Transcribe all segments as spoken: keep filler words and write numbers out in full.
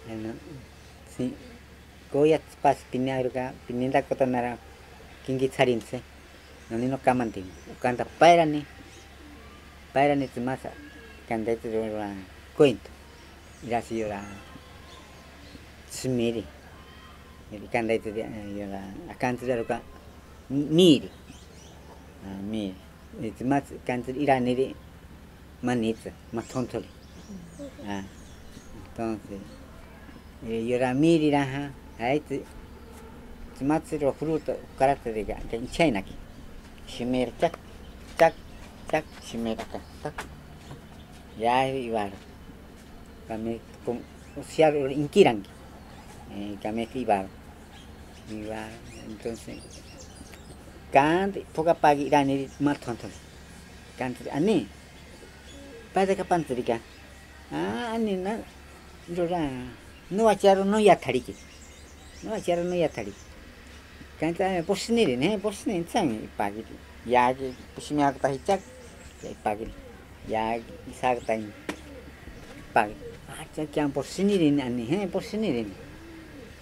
Eno, si, koya tsipatsi pinearoka, pinintakotanara kinkitsarintsi, noni nokamantini. Okanta pairani, pairani tsimatsi, kantaitsi yora cuento. Irasi yora tsimiri. Kantaitsi yora, akantsiri aroka, miri. Ah, miri. Tsimatsi kantsiri iraniri manitsi, mathontoli. Ah, entonces, eh, yora miri raha, aitsi, tsimatsi ro fruto, karaterika, ka inchainaki. Shimera chak, chak, chak, shimera ka, tak. Ya iwaro. Kame, kom, osiaro inkiranki. Eh, kame iwaro. Iwaro, entonces, kanti, pokapaki iraniri mathontoli. Kanti, ani, paita kapantsirika. Ah, ani na, rora, no wacharo no yathariki. No wacharo no yathariki. Kanti, ah, posiniri, ne, posiniri, tsang, ipakiri. Yaki, posimia kutahi chak, ya ipakiri. Yaki, isa kutahi, ipakiri. Ah, chak, kian posiniri, ani, he, posiniri.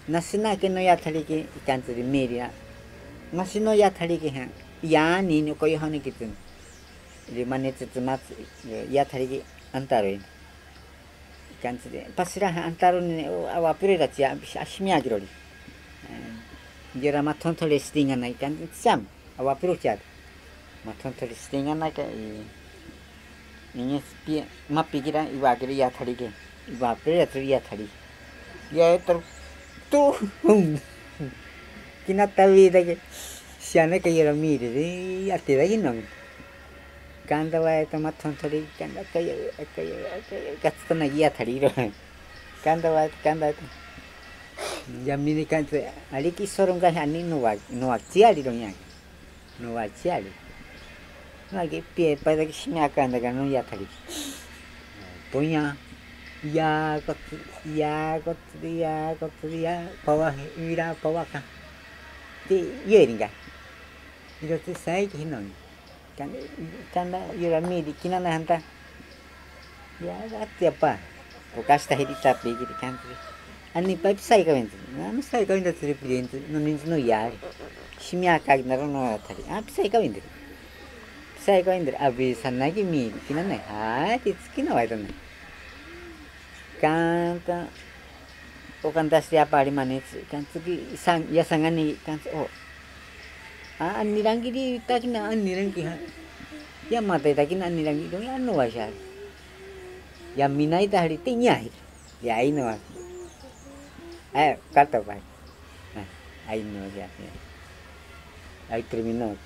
Nasinake no yathariki, ikantsiri miri, ah. Nasi no yathariki, ha. Yani, no koyo honi kitun. Ri manitsi tsimatsi, yathariki antaroi. Kantsiri, pasira ha antaroni, o, awa pirira tsia, ashimia kirori. Eh, yora mathontoli stingana, kantsiri, siam, awa piru tsia. Mathontoli stingana ka, i, inis pie, mapikira, iwakiri yathariki. Iwa pirira tsia yathari. Ya etor, tu, hum. Kina tabi dake, siane ka yora miri, ri, ati dake no. Kanda waeto mathontoli, kanda kaya, kaya, kaya, katsutana yathariro. Kanda waeto, kanda waeto. Yamini kanti, ariki soronka ani no wa, no wa tsiariro ya. No wa tsiari. No wa ki pie, paita ki shimia kanda ka no yathari. Poña, ya kotsu, ya kotsu, ya kotsu, ya, pawa, ira, pawa ka. Ti, yeringa. Iro tsi sai ki hinoni. Kanda, kanda, yora miri, kinana hanta. Ya, atiapa. Pokashita hiri tapi, kiri kanti. Ani pa pisai kawinti. Ani pisai kawinti tsiri pirienti, no ninti no yari. Shimia kaki naro no yatari. Ah, pisai kawinti. Pisai kawinti. Abi sanaki miri, kinana. Ah, titsi kina waitana. Kanta, o kanta siapa ari manitsi, kantsuki san, ya sangani, kantsu, o. A, anirangiri takina, anirangi ha. Ya mate takina, anirangi, ya no wa shari. Ya minaita hari, te nyahiri. Ya ai no wa. Ay, kata pa. Ah, ai no wa shari. Ahí terminó.